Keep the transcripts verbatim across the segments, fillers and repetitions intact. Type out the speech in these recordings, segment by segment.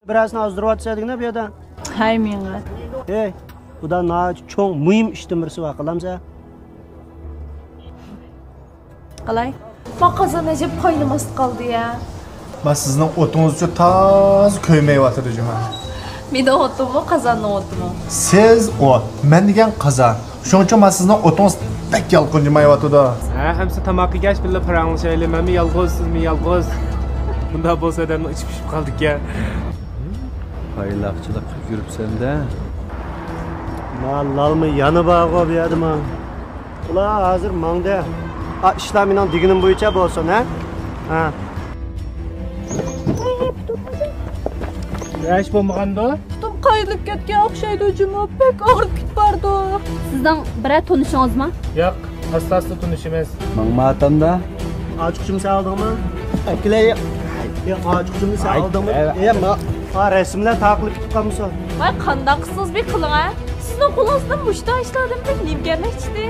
بىرەرسىنى ئازدۇرۇۋاتىسەن دېگىنە بۇ يەردە. ھەي، مېڭە. ھەي، بۇدا ناھايىتى چوڭ، مۇھىم ئىشتىن بىرسى بار، قىلامسەن؟ قالاي. ما قازان ئەجەب قاينىماستىن قالدى يا. ما سىزنىڭ ئوتىڭىزچۇ تازا كۆيمەيۋاتىدۇ جۇما. مېنىڭ ئوتۇممۇ، قازاننىڭ ئوتىمۇ؟ سىز ئوت، مەن دېگەن قازان. شۇنىڭ ئۈچۈن ما سىزنىڭ ئوتىڭىز بەك يالقۇنجىمايۋاتىدۇ. ھە، ئەمسە تاماق يېگەچ بىللە پاراڭلىشايلى. مەنمۇ يالغۇز، سىزمۇ يالغۇز. بۇنداق بولسا ئادەمنىڭ ئىچى پىشىپ قالىدىكەن. پايلاقچىلىق قىلىپ يۈرۈپسەن-دە. ما لالما يەنە بارغۇ بۇ يەردىمۇ. ئۇلار ھازىر ماڭدى. ئا، ئىشلار مېنىڭ دېگىنىم بويىچە بولسۇن، ھە؟ ھە. ھېچ بولمىغاندۇ؟ پۇتۇم قايرىلىپ كەتكەن ئوخشايدۇ جۇمۇ، بەك ئاغرىپ كېتىپ بارىدۇ. سىزنىڭ بىرەر تونۇشىڭىزمۇ؟ ياق، ئاستا-ئاستا تونۇشىمىز. ماڭماتامدا. ئاچقۇچۇمنى سەن ئالدىڭمۇ؟ ئەكلەي. يا، ئاچقۇچۇمنى سەن ئالدىڭمۇ؟ ئەي، يا، ما، ھا، رەسىملەر تارقىلىپ كېتىپ قالمىسۇن. ۋاي، قانداق قىلسىڭىز بىر قىلىڭ ھە. سىزنىڭ قولىڭىزدىن مۇشۇنداق ئىشلار ئادەمدەك نېمە كەلمەكچىدى؟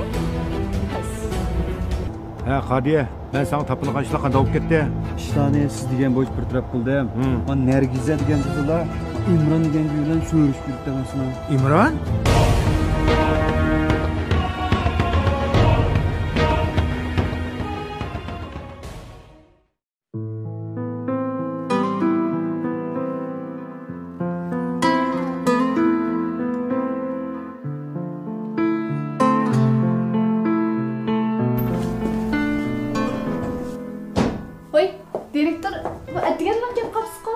ھە، قادىيە، مەن ساڭا تاپىلىغان ئىشلار قانداق بولۇپ كەتتى؟ ئىشلارنى سىز دېگەن بويىچە بىر تەرەپ قىلدىم. ھىم. مانا نەرگىزە دېگەن قىز بىلەن ئىمران دېگەن گۈل بىلەن سۆرۈشۈپ يۈرۈپتىمەن. ئىمران؟ ۋاي، دىرېكتور، بۇ ئەتىگەنلا كەپ قاپسىزغۇ؟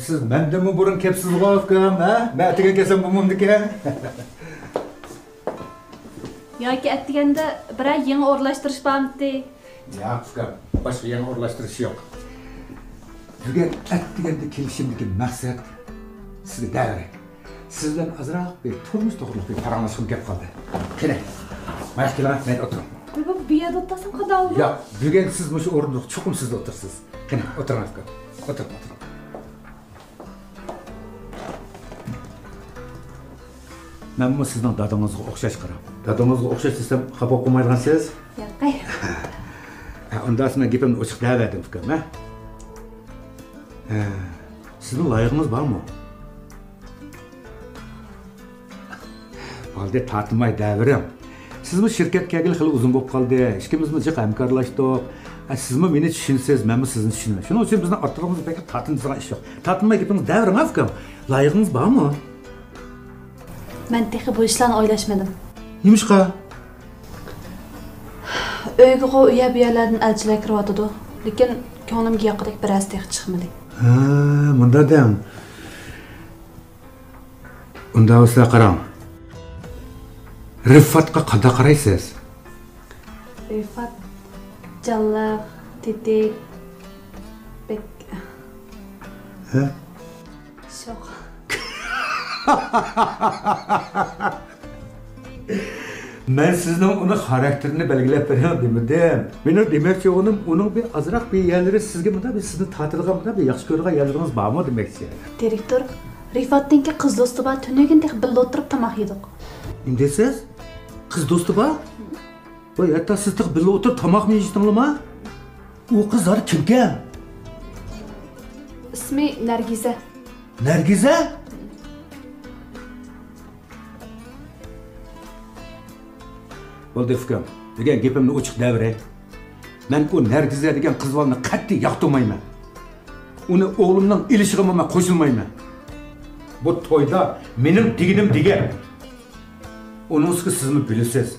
سىز مەندىنمۇ بۇرۇن كەپسىزغۇ، ئۇكام، ھە؟ مەن ئەتىگەن كەلسەم بولمامدىكەن؟ ياكى ئەتىگەندە بىرەر يېڭى ئورۇنلاشتۇرۇش بارمىتى؟ ياق، ئۇكام، باشقا يېڭى ئورۇنلاشتۇرۇش يوق. بۈگۈن ئەتىگەندە كېلىشىمدىكى مەقسەت سىزگە دەۋرەك. سىز بىلەن ئازراق بىر تۇرمۇش توغرىلىق بىر پاراڭلاشقۇم كەپ قالدى. قېنى، ماياق كېلىڭ، مەيدە ئولتۇرۇڭ. بۇ، بۇ يەردە ئولتۇرسام قانداق بولىدۇ؟ ياق، بۈگۈن سىز مۇشۇ ئورۇندۇقتا چوقۇم سىز ئولتۇرىسىز. قېنى، ئولتۇرۇڭ، ئۇكام. ئولتۇرۇڭ، ئولتۇرۇڭ. مەنمۇ سىزنىڭ دادىڭىزغا ئوخشاش قاراڭ. دادىڭىزغا ئوخشاش دېسەم، خاپا بولۇپ قالمايدىغانسىز؟ ياق. ھە، ئۇنداق مەن گېپىمنى ئوچۇق دەۋەردىم، ئۇكام، ھە؟ ھە، سىزنىڭ لايىقىڭىز بارمۇ؟ بولدى، تارتىنماي دەۋېرىڭ. سىزمۇ شىركەتكە كەلگىلى خېلى ئۇزۇن بولۇپ قالدى. ئىككىمىزمۇ جىق ھەمكارلاشتۇق. ھە، سىزمۇ مېنى چۈشىنىسىز، مەنمۇ سىزنى چۈشىنىمەن. شۇنىڭ ئۈچۈن بىزنىڭ ئارىلىقىمىزدا بەك تارتىنىدىغان ئىش يوق. تارتىنماي گېپىڭىزنى دەۋېرىڭ، ئۇكام. لايىقىڭىز بارمۇ؟ مەن تېخى بۇ ئىشلارنى ئويلاشمىدىم. نېمىشقا؟ ئۆيگىغۇ ئۇ يەر بۇ يەرلەردىن ئەلچىلەر كىرىۋاتىدۇ. لېكىن كۆڭلۈمگە ياققۇدەك بىرەرسى تېخى چىقمىدى. ھە، مۇنداق دەڭ. ئۇنداق بولسا قاراڭ. رىفاتقا قانداق قارايسىز؟ رىفات جانلىق، تېتىك، بەك. ھە؟ شوخ. مەن سىزنىڭ ئۇنىڭ خاراكتېرىنى بەلگىلەپ بېرىڭ دېمىدىم. مېنىڭ دېمەكچى بولغىنىم، ئۇنىڭ بىر ئازراق بىر يەرلىرى سىزگە مۇنداق بىر سىزنى تارتىدىغان، مۇنداق بىر ياخشى كۆرىدىغان يەرلىرىڭىز بارمۇ دېمەكچى. دىرېكتور، رىفاتنىڭكى قىز دوستى بار، تۈنۈگۈن تېخى بىللە ئولتۇرۇپ تاماق يېدۇق. نېمە دەيسىز؟ قىز دوستى بار؟ ۋاي، ھەتتا سىز تېخى بىللە ئولتۇرۇپ تاماقمۇ يېيىشتىڭلىما؟ ئۇ قىز زادى كىمكەن؟ ئىسمى نەرگىزە. نەرگىزە؟ بولدى ئۇكام، دېگەن گېپىمنى ئوچۇق دەۋېرەي. مەن ئۇ نەرگىزە دېگەن قىز بالىنى قەتئىي ياقتۇرمايمەن. ئۇنى ئوغلۇمنىڭ ئېلىشىغىمۇ مەن قوشۇلمايمەن. بۇ تويدا مېنىڭ دېگىنىم دېگەن. ئۇنىڭ ئۈستىگە سىزمۇ بىلىسىز،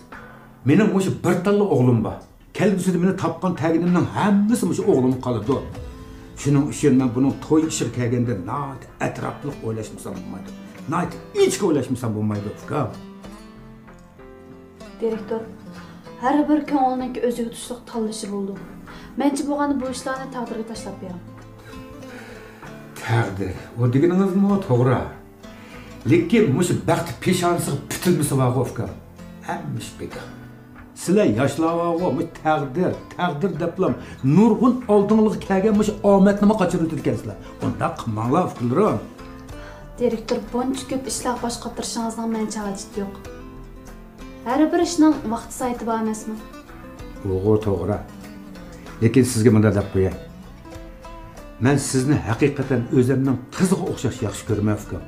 مېنىڭ مۇشۇ بىر تاللا ئوغلۇم بار. كەلگۈسىدە مېنى تاپقان تەگىنىمنىڭ ھەممىسى مۇشۇ ئوغلۇمغا قالىدۇ. شۇنىڭ ئۈچۈن مەن بۇنىڭ توي ئىشىغا كەلگەندە ناھايىتى ئەتراپلىق ئويلاشمىسام بولمايدۇ. ناھايىتى ئىنچىكە ئويلاشمىسام بولمايدۇ، ئۇكام. دىرېكتور، ھەر بىر كۆڭۈلنىڭكى ئۆزىگە تۇشلۇق تاللىشى بولىدۇ. مەنچە بولغاندا بۇ ئىشلارنى تەقدىرگە تاشلاپ بېرىڭ. تەقدىر، ئۇ دېگىنىڭىزمۇ توغرا. لېكىن مۇشۇ بەخت پېشانىسىغا پۈتۈلمىسە بارغۇ، ئۇكام. ھەممە ئىش بىكار. سىلەر ياشلار بارغۇ، مۇشۇ تەقدىر، تەقدىر دەپلا نۇرغۇن ئالدىڭلارغا كەلگەن مۇشۇ ئامەتنىمۇ قاچۇرۇۋېتىدىكەنسىلەر. ئۇنداق قىلماڭلار، ئۇكىلىرىم. دىرېكتور، بۇنچە كۆپ ئىشلارغا باش قاتۇرۇشىڭىزنىڭ مەنچە ھاجىتى يوق. ھەر بىر ئىشنىڭ ۋاقتى سائىتى بار ئەمەسمۇ؟ ئۇغۇ توغرا. لېكىن سىزگە مۇنداق دەپ قوياي. مەن سىزنى ھەقىقەتەن ئۆزۈمنىڭ قىزىغا ئوخشاش ياخشى كۆرىمەن، ئۇكام.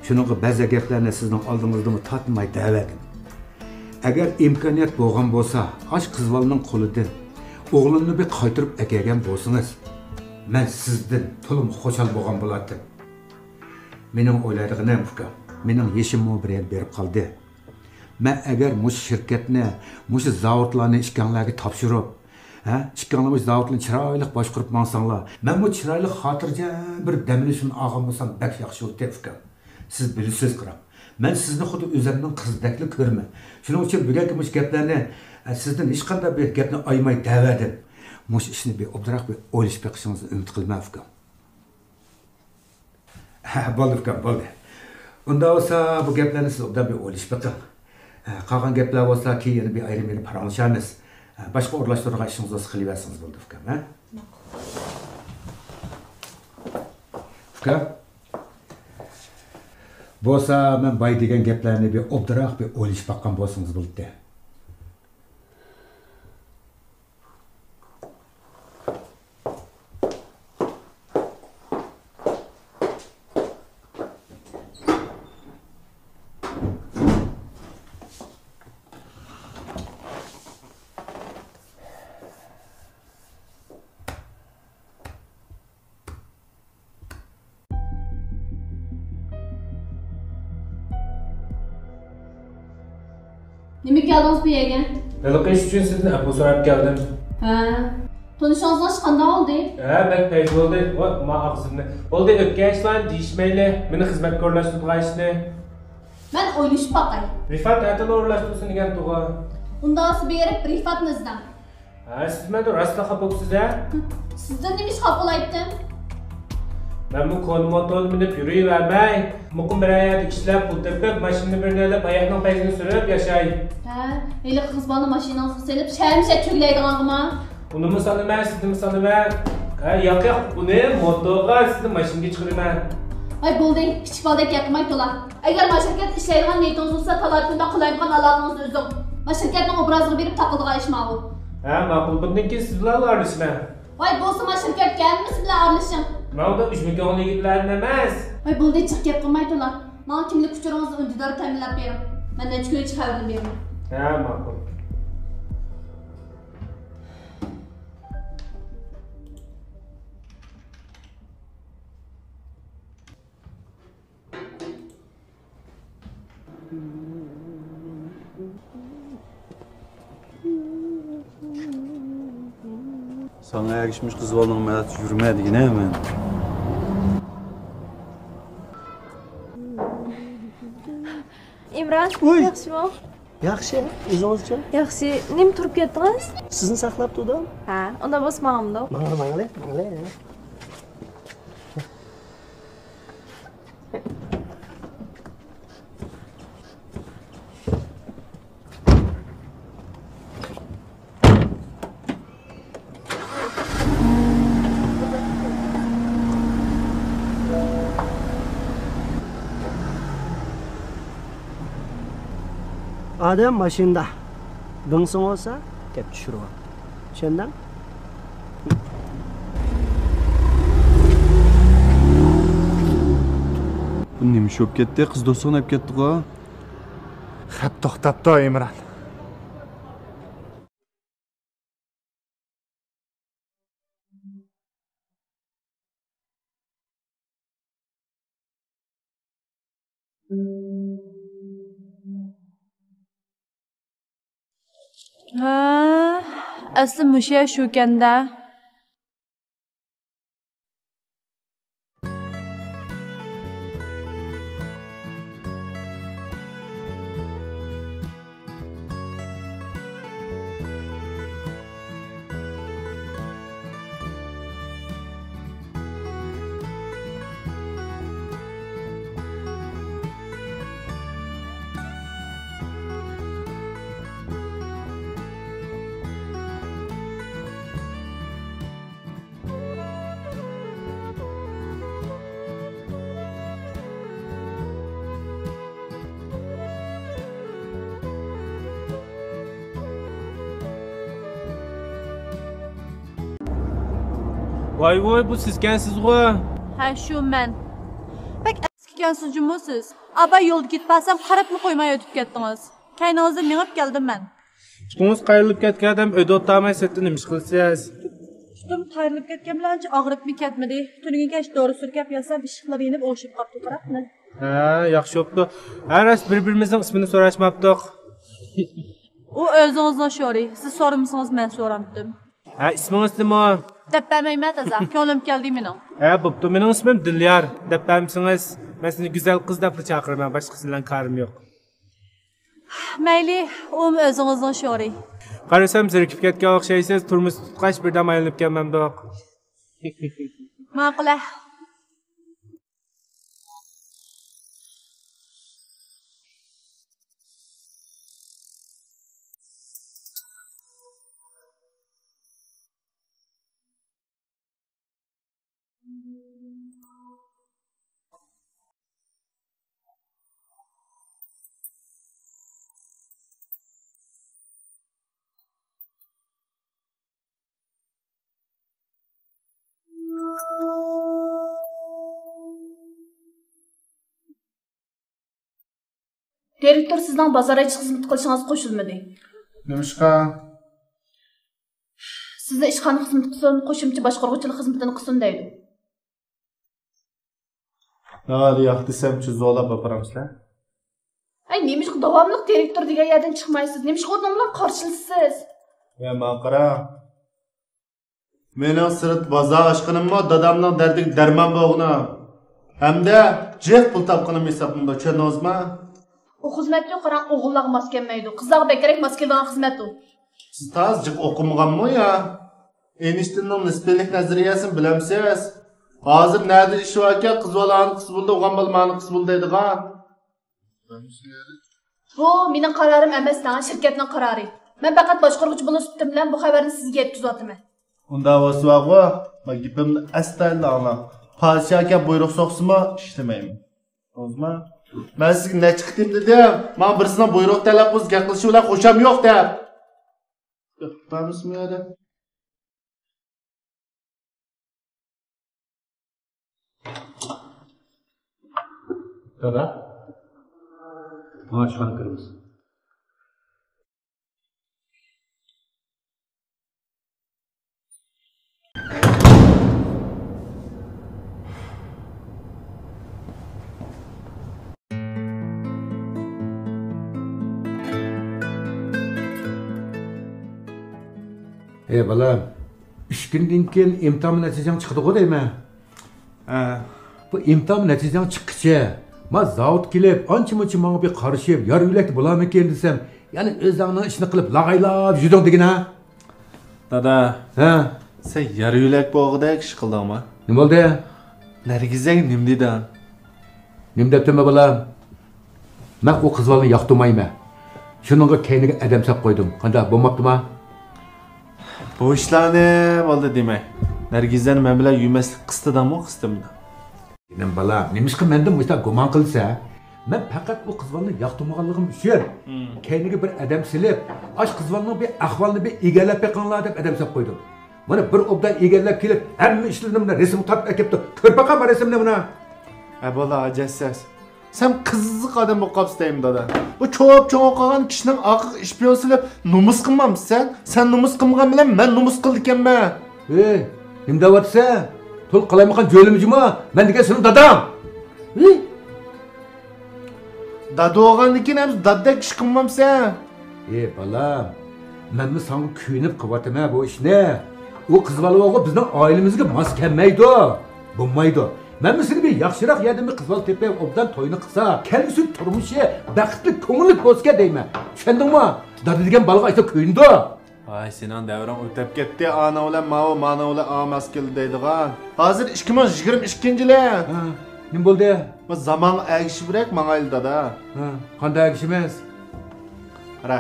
شۇنىڭغا بەزى گەپلەرنى سىزنىڭ ئالدىڭىزدىمۇ تارتماي دەۋەردىم. ئەگەر ئىمكانىيەت بولغان بولسا، ئاشۇ قىز بالىنىڭ قولىدىن ئوغلۇمنى بىر قايتۇرۇپ ئەكەلگەن بولسىڭىز، مەن سىزدىن تولىمۇ خۇشال بولغان بولاتتىم. مېنىڭ ئويلايدىغىنىم، ئۇكام، مېنىڭ يېشىممۇ بىر يەر بېرىپ قالدى. مەن ئەگەر مۇشۇ شىركەتنى، مۇشۇ زاۋۇتلارنى ئىككىڭلارغا تاپشۇرۇپ، ھە، ئىككىڭلار مۇشۇ زاۋۇتلارنى چىرايلىق باشقۇرۇپ ماڭساڭلار، مەنمۇ چىرايلىق خاتىرجەم بىر دەم ئېلىشىمنى ئالغان بولسام بەك ياخشى بولاتتى، ئۇكام. سىز بىلىسىز، قاراڭ. مەن سىزنى خۇددى ئۆزۈمنىڭ قىزىدەكلا كۆرىمەن. شۇنىڭ ئۈچۈن بۈگۈنكى مۇشۇ گەپلەرنى، ئە، سىزدىن ھېچقانداق بىر گەپنى ئايىماي دەۋەردىم. مۇشۇ ئىشنى بىر ئوبدانراق بىر ئويلىشىپ بېقىشىڭىزنى ئۈمىد قىلىمەن، ئۇكام. ھە، بولدى، ئۇكام، بولدى. ئۇنداق بولسا، بۇ گەپلەرنى سىز ئوبدان بىر ئويلىشىپ بېقىڭ. ھە، قالغان گەپلەر بولسا، كېيىن يەنە بىر ئايرىم يەنە پاراڭلىشارمىز. ھە، باشقا ئورۇنلاشتۇرىدىغان ئىشىڭىز بولسا، قىلىۋەرسىڭىز بولدى، ئۇكام، ھە؟ ئۇكام. بولسا، مەن بايا دېگەن گەپلەرنى بىر ئوبدانراق بىر ئويلىشىپ باققان بولسىڭىز بولاتتى. نېمە كەلدىڭىز بۇ يەرگە؟ ھېلىقى ئىش ئۈچۈن سىزدىن ئەپۇ سوراپ كەلدىم. ھە. تونۇشۇڭىزغا قانداق بولدى؟ ھە، بەك پەيز بولدى. ۋا، ما ئاغزىمنى. بولدى، ئۆتكەن ئىشلارنى دېيىشمەيلى. مېنى خىزمەتكە ئورۇنلاشتۇرىدىغان ئىشنى. مەن ئويلىشىپ باقاي. رىفات ئەتىلا ئورۇنلاشتۇرسۇن دېگەنتىغۇ. ئۇنداق بولسا بېرىپ رىفاتنى ئىزدەڭ. ھە، سىز مەندىن راستلا خاپا بوپسىز ھە؟ سىزدىن نېمە ئىش خاپا بولايتتىم؟ مەنمۇ كونا موتورنى مىنىپ يۈرۈۋەرمەي، مۇقىم بىرەر يەردە ئىشلەپ، پۇل تېپىپ، ماشىنا بىرنى ئېلىپ، ھاياتنىڭ پەيزىنى سۈرۈپ ياشاي. ھە، ھېلىقى قىز بالىنى ماشىنىڭىزغا سېلىپ، شەمشە چۆگىلەيدىغانغىمۇ؟ ئۇنىمۇ سالىمەن، سىزنىمۇ سالىمەن. ھە، ياق، ياق، ئۇنى موتورغا، سىزنى ماشىنىغا چىقىرىمەن. ۋاي، بولدى، كىچىك بالىدەك گەپ قىلماي تولا. ئەگەر ما شىركەتتە ئىشلەيدىغان نىيىتىڭىز بولسا، تالاي-تۇمدا قىلايمىغان ئالاقىڭىزنى ئۈزۈڭ. ما شىركەتنىڭ ئوبرازىغا بېرىپ تاقىلىدىغان ئىش ماۋۇ. ھە، ماقۇل. بۇندىن كېيىن سىز بىلەنلا ئارىلىشىمەن. ۋاي، بولسا ما شىركەتكە ھەممىسى بىلەن ئارىلىشىڭ. ماڭا ئۇنداق ئۈجمە كۆڭۈل يىگىتلەرنى ئەمەس. ۋاي، بولدى، جىق گەپ قىلماي تولا. ماڭا كىملىك ئۇچۇرىڭىزنى ئۈندىدار تەمىنلەپ بېرىڭ. مەن نەچچە كۈن ئىچىدە خەۋىرىنى بېرىمەن. ھە، ماقۇل. ساڭا ئەگىشمىش قىز بالىنىڭ مەدەتى يۈرمە دېگىنە مەن. ئىمران، ئۇي! ياخشىمۇ؟ ياخشى، ئۆزىڭىزچە؟ ياخشى. نېمە تۇرۇپ كەتتىڭىز؟ سىزنى ساقلاپ تۇردۇم. ھە، ئۇنداق بولسا ماڭامدۇ؟ ماڭا، ماڭىلى، ماڭىلى. ئادەم ماشىنىدا. بىڭسىڭ بولسا، كەپ چۈشۈرۈۋال. چۈشەندىڭ؟ بۇ نېمە ئىش بولۇپ كەتتى؟ قىز دوستۇڭنى ئېلىپ كەتتىغۇ؟ خەپ توختاپتۇ، ئىمران. ھە، ئەسلى مۇشۇ يەر شۇكەن-دە. ۋاي ۋاي، بۇ سىزكەنسىزغۇ؟ ھە، شۇ مەن. بەك ئەسكىكەنسىز جۇمۇ سىز. ئاباي يولدا كېتىپ قالسام، قاراپمۇ قويماي ئۆتۈپ كەتتىڭىز. كەينىڭىزدىن مېڭىپ كەلدىم مەن. پۇتىڭىز قايرىلىپ كەتكەن ئادەم ئۆيدە ئولتۇرماي سىرتتا نېمە ئىش قىلىسىز؟ پۇتۇم قايرىلىپ كەتكەن بىلەن ئانچە ئاغرىپمۇ كەتمىدى. تۈنۈگۈن كەچ دورا سۈركەپ ياتسام، ئىششىقلاپ يېنىپ ئوڭشىپ قاپتۇ، قاراڭ. ھە، ياخشى بوپتۇ. ھە، راست، بىر-بىرىمىزنىڭ ئىسمىنى سوراشماپتۇق. ئۇ ئۆزىڭىزنىڭ شورى. سىز سورىمىسىڭىز، مەن سورامتىم. ھە، ئىسمىڭىز نېمە؟ دەپ بەرمەيمەن، تازا. كۆڭلۈم كەلدى مېنىڭ. ھە، بوپتۇ. مېنىڭ ئىسمىم دىليار. دەپ بەرمىسىڭىز، مەن سىزنى گۈزەل قىز دەپلا چاقىرىمەن. باشقىسى بىلەن كارىم يوق. مەيلى، ئۇمۇ ئۆزىڭىزنىڭ شورى. قارىسام، زېرىكىپ كەتكەن ئوخشايسىز. تۇرمۇش تۇتقاچ بىردەم ئايلىنىپ كەلمەمدۇق. ماقۇل، ھە. دىرېكتور سىزنىڭ بازار ئېچىش خىزمىتى قىلىشىڭىزغا قوشۇلمىدى. نېمىشقا؟ سىزنى ئىشخانا خىزمىتى قىلسۇن، قوشۇمچە باشقۇرغۇچىلىق خىزمىتىنى قىلسۇن دەيدۇ. ناھايىتى ياق دېسەمچۇ، زورلاپ ئاپىرامسىلەر؟ ئەي، نېمىشقا داۋاملىق دىرېكتور دېگەن يەردىن چىقمايسىز؟ نېمىشقا ئۇنىڭ بىلەن قارشىلىشىسىز؟ يا، ماڭا قارا. مېنىڭ سىرت بازار ئاچقىنىممۇ دادامنىڭ دەردىگە دەرمان بولغىنىم ھەمدە جىق پۇل تاپقىنىم ھېسابلىنىدۇ، چۈشەندىڭىزمۇ؟ ئۇ خىزمەتچۇ قاراڭ، ئوغۇللارغا ماس كەلمەيدۇ، قىزلارغا بەكرەك ماس كېلىدىغان خىزمەت ئۇ. سىز تازا جىق ئوقۇمىغانمۇ يا؟ ئېينىشتىننىڭ نىسپىيلىك نەزەرىيەسىنى بىلەمسىز؟ ھازىر نەدە ئىش باركەن، قىز بالا ئانىقىسى بولىدۇ، ئوغان بالا مانىقىسى بولىدۇ دەيدىغان. بۇ مېنىڭ قارارىم ئەمەس، دەڭ، شىركەتنىڭ قارارى. مەن پەقەت باشقۇرغۇچى بولۇش سۈپىتىم بىلەن بۇ خەۋەرنى سىزگە يەتكۈزۈۋاتىمەن. ئۇنداق بولسا بارغۇ، مانا گېپىمنى ئەستايىدىل ئاڭلاڭ. پادىشاھ ئاكا بۇيرۇق سوقسىمۇ ئىشلىمەيمەن. توغرىمۇ؟ مەن سىزگە نەچچە قېتىم دېدىم، ماڭا بىرسىنىڭ بۇيرۇق تەلەپ قىلىپ گەپ قىلىشى بىلەن خۇشام يوق دەپ. توختامسىز مۇ يەردە؟ دادا، ماڭا ئىشخانا كىرىمىز. ئەي بالام، ئۈچ كۈندىن كېيىن ئىمتىھان نەتىجەڭ چىقىدىغۇ دەيمەن. ھە. بۇ ئىمتىھان نەتىجەڭ چىققىچە، ما زاۋۇت كېلىپ، ئانچە-مۇنچە ماڭا بىر قارىشىپ، يار يۆلەكتە بولارمىكىن دېسەم، يەنە ئۆزۈڭنىڭ ئىشىنى قىلىپ، لاغايلاپ يۈردۈڭ دېگىنە. دادا. ھە. سەن يار يۆلەك بولغۇدەك ئىش قىلدىڭما؟ نېمە بولدى؟ نەرگىزەڭ نېمە دېدىڭ؟ نېمە دەپتىمەن بالام؟ مەن ئۇ قىز بالىنى ياقتۇرمايمەن. شۇنىڭغا كەينىگە ئادەم ساپ قويدۇم. قانداق، بولماپتىما؟ بۇ ئىشلارنى بولدى دېمەي. نەرگىزەنى مەن بىلەن يۈرمەسلىك قىستىدىڭمۇ، قىستىمدىڭ؟ جېنىم بالام، نېمىشقا مەندىن مۇشۇنداق گۇمان قىلىسەن؟ مەن پەقەت ئۇ قىز بالىنى ياقتۇرمىغانلىقىم ئۈچۈن، ھىم، كەينىگە بىر ئادەم سېلىپ، ئاشۇ قىز بالىنىڭ بىر ئەھۋالىنى بىر ئىگىلەپ بېقىڭلار دەپ ئادەم ساپ قويدۇم. مانا بىر ئوبدان ئىگىلەپ كېلىپ، ھەممە ئىشلىرىنى مانا رەسىمگە تارتىپ ئەكەپتۇ. كۆر باقاي مانا رەسىمنى مانا. ھە، بالام، ئاجەتسىز. سەن قىزىق ئادەم بولۇپ قاپسەن دەيمەن، دادا. بۇ چوپ-چوڭ قالغان كىشىنىڭ ئارقىغا ئىش پىيون سېلىپ نومۇس قىلمامسەن؟ سەن نومۇس قىلمىغان بىلەن مەن نومۇس قىلىدىكەنمەن. ھېي، نېمە دەۋاتىسەن؟ تولا قالايمىقان جۆلىمە جۇما، مەن دېگەن سېنىڭ داداڭ. ھېي! دادا بولغاندىن كېيىن ئەمدى دادىدەك ئىش قىلمامسەن؟ ئى بالام، مەنمۇ ساڭا كۆيۈنۈپ قىلىۋاتىمەن بۇ ئىشنى. ئۇ قىز بالا بولغۇ بىزنىڭ ئائىلىمىزگە ماس كەلمەيدۇ. بولمايدۇ. مەنمۇ سېنى بىر ياخشىراق يەردىن بىر قىز بالا تېپىپ، ئوبدان توينى قىلسا، كەلگۈسى تۇرمۇشى بەختلىك، كۆڭۈللۈك بولسىكەن دەيمەن. چۈشەندىڭمۇ؟ دادا دېگەن بالىغا ئاشۇنداق كۆيۈنىدۇ. ۋاي، سېنىڭ دەۋرىڭ ئۆتۈپ كەتتى، ئاناڭ بىلەن ماۋۇ، مانىڭ بىلەن ئاڭ ماس كېلىدۇ دەيدىغان. ھازىر ئىككى مىڭ يىگىرمە ئىككىنچى يىلى. ھە، نېمە بولدى؟ بۇ زامانغا ئەگىشىۋرەك ماڭايلى، دادا. ھە، قانداق ئەگىشىمىز؟ قارا،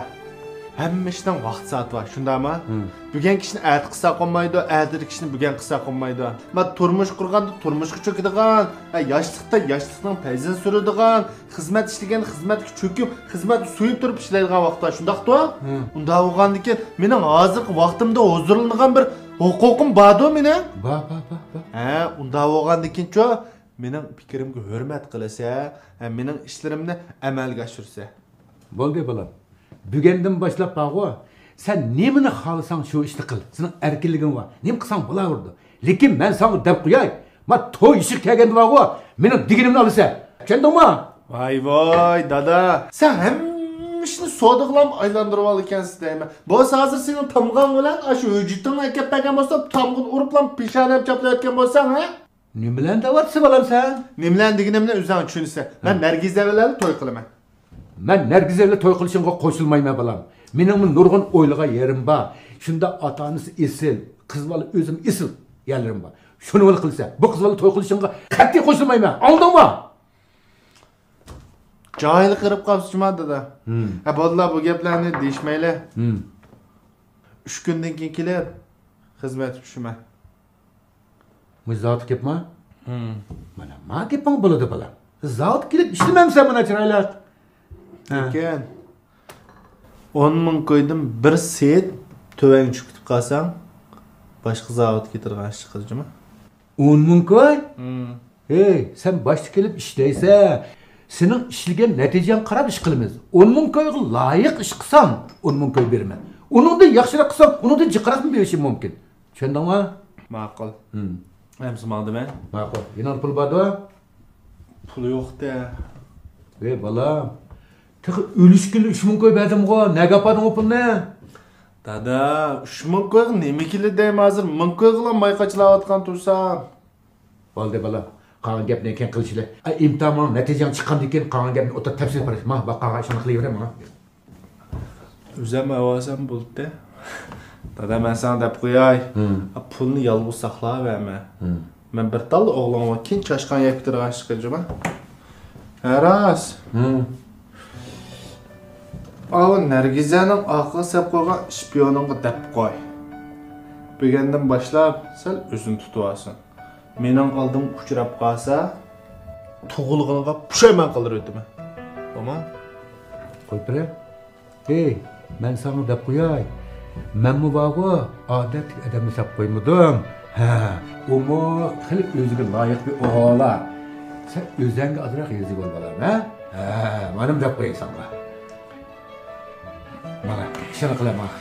ھەممە ئىشنىڭ ۋاقىت سائىتى بار، شۇنداقمۇ؟ ھە. بۈگۈنكى ئىشنى ئەتە قىلساق بولمايدۇ، ئەتىدىكى ئىشنى بۈگۈن قىلساق بولمايدۇ. ما تۇرمۇش قۇرغاندا تۇرمۇشقا چۆكىدىغان، ھە، ياشلىقتا ياشلىقنىڭ پەيزىنى سۈرىدىغان، خىزمەت ئىشلىگەن خىزمەتكە چۆكۈپ، خىزمەتنى سۆيۈپ تۇرۇپ ئىشلەيدىغان ۋاقىتلار، شۇنداقتۇ؟ ھە. ئۇنداق بولغاندىكىن، مېنىڭ ھازىرقى ۋاقتىمدا ھۇزۇرلىنىدىغان بىر ھوقۇقۇم باردۇ مېنىڭ. بار، بار، بار، بار. ھە، ئۇنداق بولغاندىكىنچۇ، مېنىڭ پىكرىمگە ھۆرمەت قىلىسە، ھە، مېنىڭ ئىشلىرىمنى ئەمەلگە ئاشۇرىسە. بولدى، بالام. بۈگۈندىن باشلاپ بارغۇ، سەن نېمىنى خالىساڭ شۇ ئىشنى قىل. سېنىڭ ئەركىنلىكىڭ بار. نېمە قىلساڭ بولاۋېرىدۇ. لېكىن مەن ساڭا دەپ قوياي، ما توي ئىشىغا كەلگەندە بارغۇ، مېنىڭ دېگىنىمنى ئالىسەن. چۈشەندىڭمۇ؟ ۋاي ۋاي، دادا، سەن ھەممە ئىشنى سودىغىلا ئايلاندۇرۇۋالىدىكەنسىز دەيمەن. بولسا ھازىر سېنىڭ تامغاڭ بىلەن ئاشۇ ھۆججىتىڭنى ئەكەپ بەرگەن بولسا، تامغىنى ئۇرۇپلا پېشانەم چاپلاۋەتكەن بولساڭ، ھە؟ نېمە بىلەن دەۋاتىسەن، بالام، سەن؟ نېمە بىلەن دېگىنىمنى ئۆزۈڭ چۈشىنىسەن. مەن ھە. نەرگىزە بىلەن توي قىلىمەن. مەن نەرگىزە بىلەن توي قىلىشىڭغا قوشۇلمايمەن، بالام. مېنىڭمۇ نۇرغۇن ئويلىغان يېرىم بار. شۇنداق ئاتا-ئانىسى ئېسىل، قىز بالا ئۆزىمۇ ئېسىل يەرلىرىم بار. شۇنى بىلە قىلىسەن. بۇ قىز بالا توي قىلىشىڭغا قەتئىي قوشۇلمايمەن. ئاڭلىدىڭمۇ؟ جاھىل قېرىپ قاپسىز جۇما دادا. ھە، بولدىلا، بۇ گەپلەرنى دېيىشمەيلى. ئۈچ كۈندىن كېيىن كېلىپ، خىزمەتكە چۈشىمەن. مۇشۇ زاۋۇتقا كېلىپمۇ؟ مانا، ما گېپىڭ بولىدۇ، بالام. زاۋۇتقا كېلىپ ئىشلىمەمسەن مانا چىرايلىق. ھە. لېكىن، ئون مىڭ كويدىن بىر سېيىت تۆۋەنگە چۈشۈپ كېتىپ قالساڭ، باشقا زاۋۇتقا كېتىدىغان ئىش چىقىدۇ جۇما. ئون مىڭ كوي؟ ھەي، سەن باشتا كېلىپ ئىشلەيسەن. سېنىڭ ئىشلىگەن نەتىجەڭگە قاراپ ئىش قىلىمىز. ئون مىڭ كويغا لايىق ئىش قىلساڭ، ئون مىڭ كوي بېرىمەن. ئۇنىڭدىن ياخشىراق قىلساڭ، ئۇنىڭدىن جىقراقمۇ بېرىشىم مۇمكىن. چۈشەندىڭمۇ؟ ماقۇل. ھىم. ئەمسە ماڭدىمەن. ماقۇل. يېنىڭدا پۇل باردۇ؟ پۇل يوق-دە. ۋەي، بالام. تېخى ئۆلۈشكىلى ئۈچ مىڭ كوي بەردىمغۇ؟ نەگە ئاپاردىڭغۇ پۇلنى؟ دادا، ئۈچ مىڭ كويغا نېمە كېلىدۇ دەيمەن ھازىر؟ مىڭ كويغىلا ماي قاچىلاۋاتقان تۇرسام. بولدى، بالام. قالغان گەپنى كېيىن قىلىشىلى. ئە، ئىمتىھان ماڭا نەتىجەڭ چىققاندىن كېيىن قالغان گەپنى ئوتتۇرىدا تەپسىلىي قىلىش. ماڭا باق، قالغان ئىشىڭنى قىلىۋېرە ماڭا. ئۆزۈم ئاۋازام بولدى. دادا، مەن ساڭا دەپ قوياي. ھىم. ئا، پۇلنى يالغۇز ساقلاۋەرمە. ھىم. مەن بىر تاللا ئوغلۇڭغا كېيىن چاشقان يەپ كېتىدىغان ئىش قىلجىما. ھە، راست. ھىم. ئاۋۇ نەرگىزەنىڭ ئاقىغا سەپ قويغان شپىيونۇڭغا دەپ قوي. بۈگۈندىن باشلاپ سەل ئۆزىنى تۇتۇۋالسۇن. مېنىڭ ئالدىمغا ئۇچراپ قالسا، تۇغۇلغىنىغا پۇشايمان قىلدۇرۇۋېتىمەن. بولما؟ قويۇپ بېرە. ھەي، مەن ساڭا دەپ قوياي. مەنمۇ بارغۇ، ئادەتتىكى ئادەمنى سەپ قويمىدىم. ھە، ئۇمۇ خېلى ئۆزىگە لايىق بىر ئوغۇل. سەن ئۆزۈڭگە ئازراق رازى بول، بالام، ھە؟ ھە، مانا دەپ قوياي ساڭا. مانا، ئىشىڭنى قىلە ماڭا.